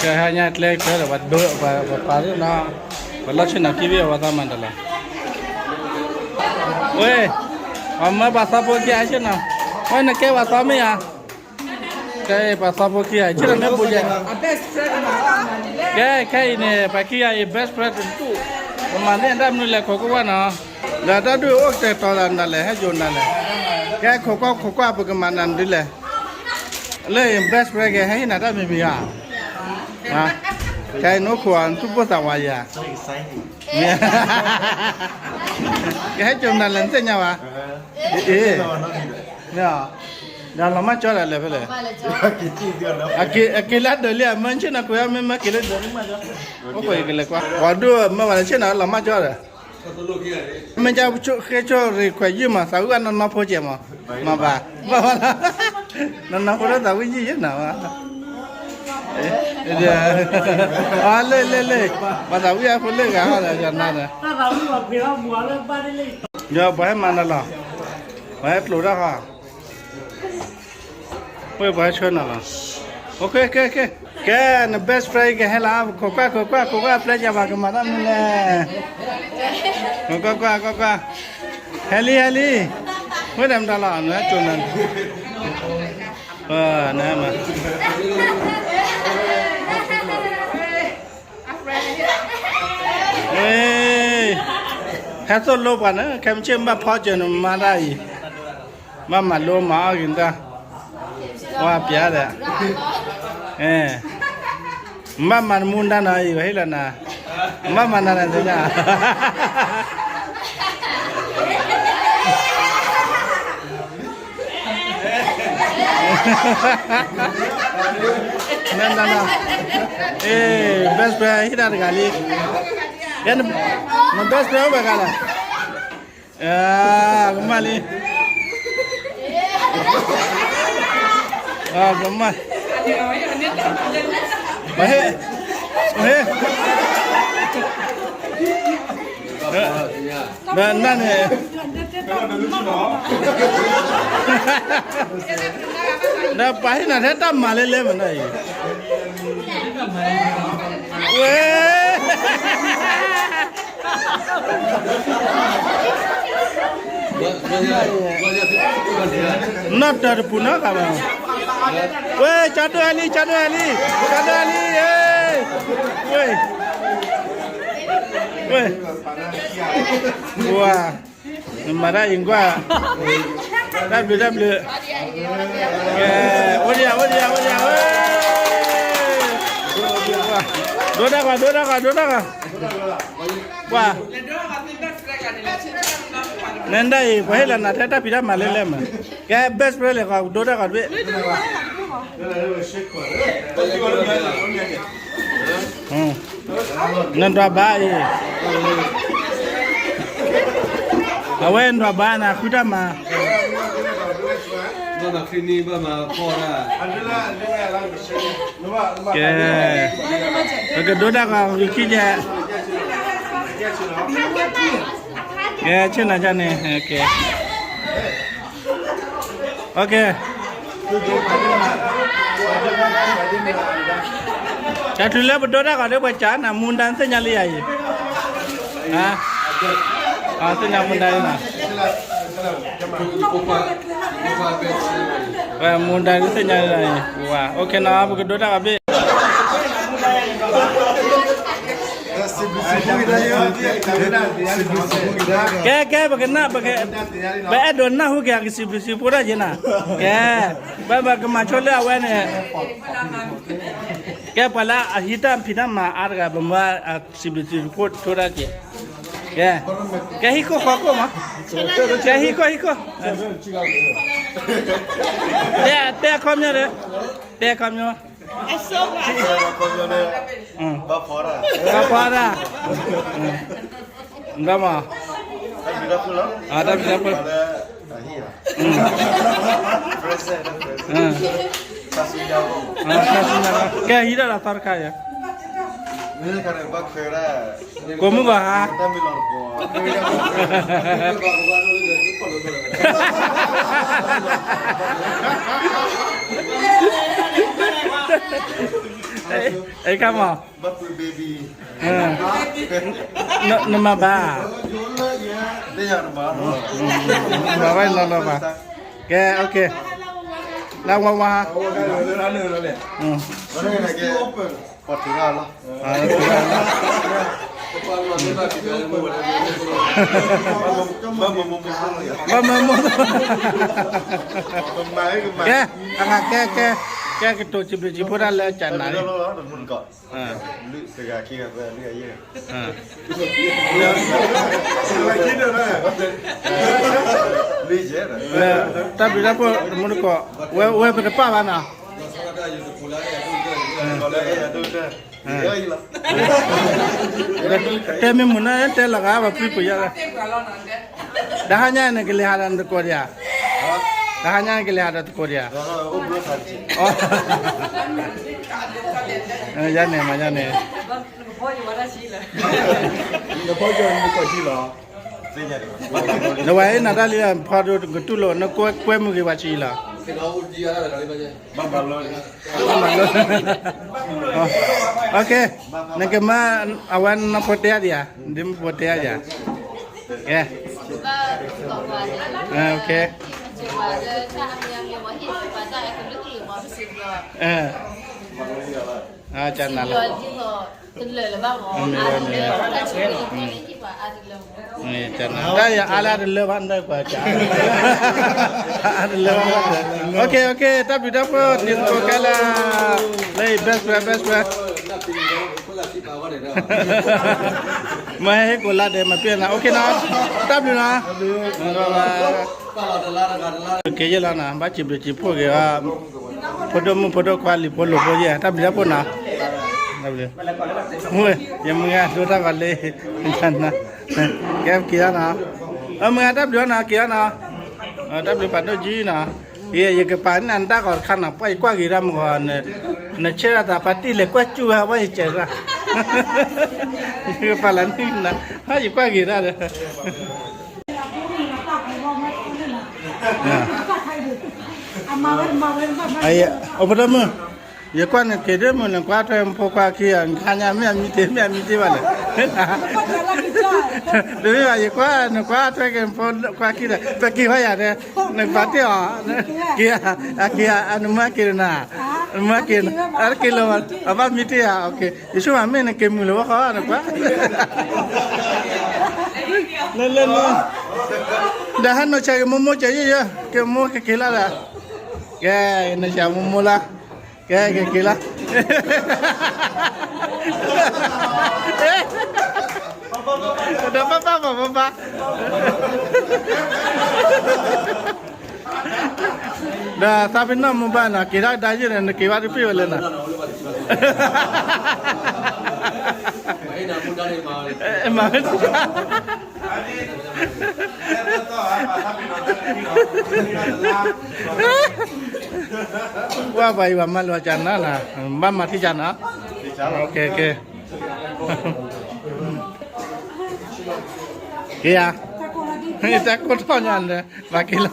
ကဟဲညါကျဲကၢဒီး ပှၤဒိ ပှၤ ပှၤပာ်လၢနီၤ, ပှၤလီၢ်ဆ့ၣ်နီၤခံဘ့ၣ်အဝဲသးမၤတၢ်လီၤ. ဝဲ, ပှၤမၢပှၤသီဖိခံဂၤဆ့ၣ်နီၤ, ဝဲနကဲပှၤသီမ့ၢ်ဧါ, ကဲပှၤသီဖိခံဂၤ ဆ့ၣ်နီၤမ့ၢ်ပူၤယဲ, ကဲခဲအံၤန့ၣ် ပှၤခံဂၤအံၤ best friend တဒူၣ်, ပမၤန့ၢ်တၢ်မနုၤလဲၣ် ခိးကွၢ်ကွၢ်နီၤ, ဒီးတၢ်ဒုးအိၣ်တဲာ်တီၤသးနၤလဲၣ် ဟဲယိာ်နၤလဲၣ်, ကဲခိးကွၢ်ခိးကွၢ် ပကမၤနၤဒ်လဲၣ် လၢ best friend ကဟဲဟ့ၣ်နၤတၢ်မံၤမံၤဧါ, ခဲအံၤနအိၣ်ခိး နသူၣ်ပိၢ်သးဝးယၤ, ကဟဲကၠိနၤလဲၣ် နသ့ၣ်ညါဘၣ်, အ့ၣ်, ဒီးလီၤမၢ်ကၠီဒီးလဲၤဖဲလဲၣ်, အက့ၤလၢဒၢးလံ အမၢဆ့ၣ်နီၤကွံာ်အီၤ မ့ၢ်မၢက့ၤလၢဒၢးလံမၢကၠီ, အိၣ်ခိးယကလဲၤကွၢ် ပှၤဒိၣ်မၢဝဲလၢဆ့ၣ်နီၤလီၤမၢ်ကၠီဒီး မ့ၢ်ကဃ့ဆိၣ်ရ့ၣ်ခွဲးယုၢ်မး သးဝံၣ်အနီၢ်နီၢ်ဖိကဲမး, မၤဘၣ်, ဘၣ်ဘၣ်လီၤ, နီၢ်နီၢ်ဖိလၢသးဝံၣ်ယုၢ်ယဲၢ်နၤဘၣ်, အလ့ၢ်လ့ၢ်လ့ၢ်, ပှၤသးဝံၣ်အဖိလၢဂၤဟီဒီးယနၤဒီး, ယပှၤဟဲမၤနၤလီၤ, ပှၤဟဲကျိၤတၢ်ဃီ ဝဲပှၤဆှၢနၤလီၤ, ကဲ န best friend ကဟဲလီၤ, ခိးကွၢ်ခိးကွၢ်ခိးကွၢ် ပျဲယၤဘၣ်ကမၤတၢ်မနုၤလဲၣ်, ခိးကွၢ်ကွၢ်ကွၢ်ကွၢ်, ဟဲလံဟဲလံ, ဝဲဒၣ်မတၤလီၤ နဟဲကၠိနၤ, နဟဲမၤ ဟဲသိၣ်လိပှၤန့ၣ် ခဲမုၢ်ဆ့ၣ်ဘၣ်ဖီကၠၢၤနမါတၢ်အံၤ, ဘၣ်မၤလိမၤအီၣ်ဂ့ၤတၢ်, ဝါပျဲဒီး, မ့ၢ်ဘၣ်မၤနမူဒါနီၤအံၤ ပှၤဟ့ၣ်လီၤနၤ, မ့ၢ်ဘၣ်မၤနၤနၤသ့ၣ်ညါ နနန, အ့ best friend ဟ့ၣ်တၢ်တဂၤလံ, န best friend အိၣ်ဘှံးဂၤလဲၣ်, ကမၣ်လံ, ကမၣ်, ပဟ့ၣ်, ပဟ့ၣ် ဒီးနၢ်န့ၣ်, ဒီးပှၤဟ့ၣ်နၤထဲတၢ်မၤလဲၣ်လဲၣ်မနုၤအံၤ, ဝဲ, နီၢ်တၢၤတပူၤနီတဂၤဘၣ်, ဝဲ ကၠီဒိၣ်ဟဲလံ ကၠီဒိၣ်ဟဲလံ, ကၠီဒိၣ်ဟဲလံ, ဝဲ, ဝဲ, ဝဲ, နမၤတၢ်အံၤကွၢ်, တၢ်ဘျုးတၢ်ဘျုး, ကဲ, အိၣ်ဒံးယၤ အိၣ်ဒံးယၤ အိၣ်ဒံးယၤ, ဒိတၢ်ဂီၤ ဒိတၢ်ဂီၤ ဒိတၢ်ဂီၤ, ပှၤ နဒၣ်အံၤ ပှၤဟ့ၣ်လီၤနၤထဲတၢ်ဖံးတၢ်မၤလဲၣ်လဲၣ်မး, ကဲ best friend လဲၣ် ဒိတၢ်ဂီၤတဘ့ၣ်, နဒွးဘါအံၤ, အဝဲနဒွးဘါနၤ ဃုတၢ်မၤ, ကဲ, ပကဒိတၢ်ဂီၤဂုာ်ခံယဲၢ်, ကဲ ဆ့ၣ်နီၤန့ၣ်, ကဲ တၢ်ထုးလၢပဒိတၢ်ဂီၤဒီး ပှၤကၢ်နၤ မူဒါသ့ၣ်ညါလံယၤအံၤ, သ့ၣ်ညါမူဒါလံနၤ, မူဒါသ့ၣ်ညါလံအံၤ, ဝါ OK နီၤ ပကဒိတၢ်ဂီၤဘ့ၣ် ကဲ ကဲ ပကနၣ် ပက, ပအဲၣ်ဒိးနၢ်ဟူက့ၤ အကစံးဘျုးစံးဖှိၣ်တၢ်က့ၤနၤ, ကဲ, ပ, ပကမၤဆိလၢအဝဲန့ၣ်, ကဲ ပှၤလၢအဟံးတၢ်ဖံးတၢ်မၤအါတဂၤ ပမၤအစံးဘျုးစံးဖှိၣ်ဆိတၢ်က့ၤ, ကဲ, ကဲဟံၣ်ခိၣ်ဃီခိၣ်မး, ကဲဟံၣ်ခိၣ်ဟံၣ်ခိၣ်, တဲ, တဲအခီပညီဒီး, တဲအခီပညီ ဘၣ်ဖီဒၣ်, ဘၣ်ဖီဒၣ်, ဘၣ်မး, တၢ်ဘျုးတၢ်ဖှိၣ်, ကဲဟံးဒၣ်ဒီးသီတခါယၤ, ကိးမုၢ်ဂီၤဟါ တၢ်မ့ၢ်လီၤတပီၤ, တၢ်မ့ၢ်လီၤတပီၤ, အဲ come on. နမၤဘၣ်, မၤဝဲလီၤလီၤဘၣ်, ကဲ okay, လၢဝါဝါ, ဘၣ်မၤမိၢ်, ကဲ, အဂၤကဲ, ကဲ, ကဲကတိၤစံးဘျုးစံးဖှိၣ်တၢ်လၢကနၤန့ၣ် တၢ်ဘျုးတၢ်ဖှိၣ်တမူတကိး, ဝဲ ဝဲပတပာ်ဘၣ်နီၤ, တဲမ့ၢ်မုာ်န့ၣ် တဲလီၤဂာ်ပှၤဖုပယီၤ, တဟါညါနကလဲၤဟးဒီးနသကိးဒံးဧါ, တဟါညါနကလဲၤဟးဒီးသကိးဒံးဧါ, ယၤန့ၣ်မၤယၤန့ၣ် နဝဲအံၤနတၢ်လံ ဖီဒိၣ်ကတူၢ်လိာ် နကွဲမုာ်ဂ့ၤဝဲဆံးလီၤ, okay, နကမၤအဝဲနဖိတဲယၤဒံးဧါ, ဒ်မဖိတဲယၤဒံးဧါ, okay, okay, တၢ်ယၤအါလၢအတလၢဘၣ် နကွၢ်, အါတလၢဘၣ်, okay, okay, တၢ်ဘျုးတၢ်ဖှိၣ်တံၤသကိးခဲလၢာ်, လၢအံၤ best friend, best friend, မ့ၢ်ဟဲဟ့ၣ်ကိးလါဒဲး မၤပ့ၢ်နၤ, okay နီၤ, တၢ်ဘျုးနီၤ, က့ၤယဲၢ်လီၤနီၤ, ဘၣ်စံးဘျုးစံးဖှိၣ်က့ၤအီၤ, ဖိဒိၣ်မုၣ်ဖိဒိၣ်ခွါလံၤဖိလိာ်ဖိယဲၢ်, တၢ်ဘျုးတၢ်ဖှိၣ်နီၤ, တၢ်ဘျုး, ယမုၢ်ဂၤဒိတၢ်ဂီၤလံ, ကဲက့ၤလီၤနီၤ, မုၢ်ဂၤတၢ်ဘျုးနီၤ, က့ၤလီၤနီၤ, တၢ်ဘျုးဖးဒိၣ်ကံနီၤ, ယကပာ်န့ၢ်နတၢ်ဂီၤတခါနီၤ, ပှၤယကွၢ်ဂ့ၤဒၣ်မဂီၤ, နဆဲးဒၣ်သးပှၤတံၢ်လဲၤကွၢ်စူၣ်ဝဲ ပှၤယစဲးဒၣ်, ယကပာ်လၢနံၤနီၤ, ယကွၢ်ဂ့ၤဒၣ်ဒီး အိၣ်ဖဒိၣ်မုၣ်, ယကွၢ်နက့ၤဒ်မုၢ်နကွၢ်ထွဲနဖိခွါခံဂၤ, နခါညါမ့ၢ်အမံတ့ၢ် မ့ၢ်အမံတ့ၢ်ဘၣ်လဲၣ်, တမ့ၢ်ဘၣ် ယကွၢ်နကွၢ်ထွဲက့ၤနဖိခွါခံဒီး ပက့ၤဝဲယၤတဲ, နကပာ်တ့ၢ်အီၤ, က့ၤ, အက့ၤ, နမၤက့ၤနၤ, နမၤက့ၤ, အက့ၤလီၤ, အဘၣ်မံတ့ၢ်ဧါ, ယဆိကမိၣ်မ့ၢ်နက့ၤမုာ်လီၤဘၣ်ဃီ နကွၢ် လၢလၢလၢ, ဒီးဟဲနီၢ်ဆၢက့ၤမိၢ်မိၢ်ကဲယဲၢ်ယဲၢ်, က့ၤမိၢ်ကက့ၤလၢဒီး, ကဲ, နီၢ်ဆၢမိၢ်မိၢ်လၢ, ကဲက့ၤက့ၤလၢ, ဒီးပၢ်ပၢ်ပၢ်ပၢ်ပၢ် ဒီးသးပ့ၤနီၣ်မိၢ်ပၢ်နီၤ က့ၤဒၣ်ကဒါယုၢ်န့ၣ် နက့ၤဘၣ်တပ့ၢ်ဝဲလဲၣ်နီၤ, မၤဝဲတၢ် ပှၤဘၣ်ယံၤဘၣ်မၤလိာ်ကနၤနီၤ, ဘၣ်မၤထံကနၤ, က့ၤဧါ, တၢ်ကိၢ်ထီၣ်ညါန့ၣ် မၤက့ၤလီၤ,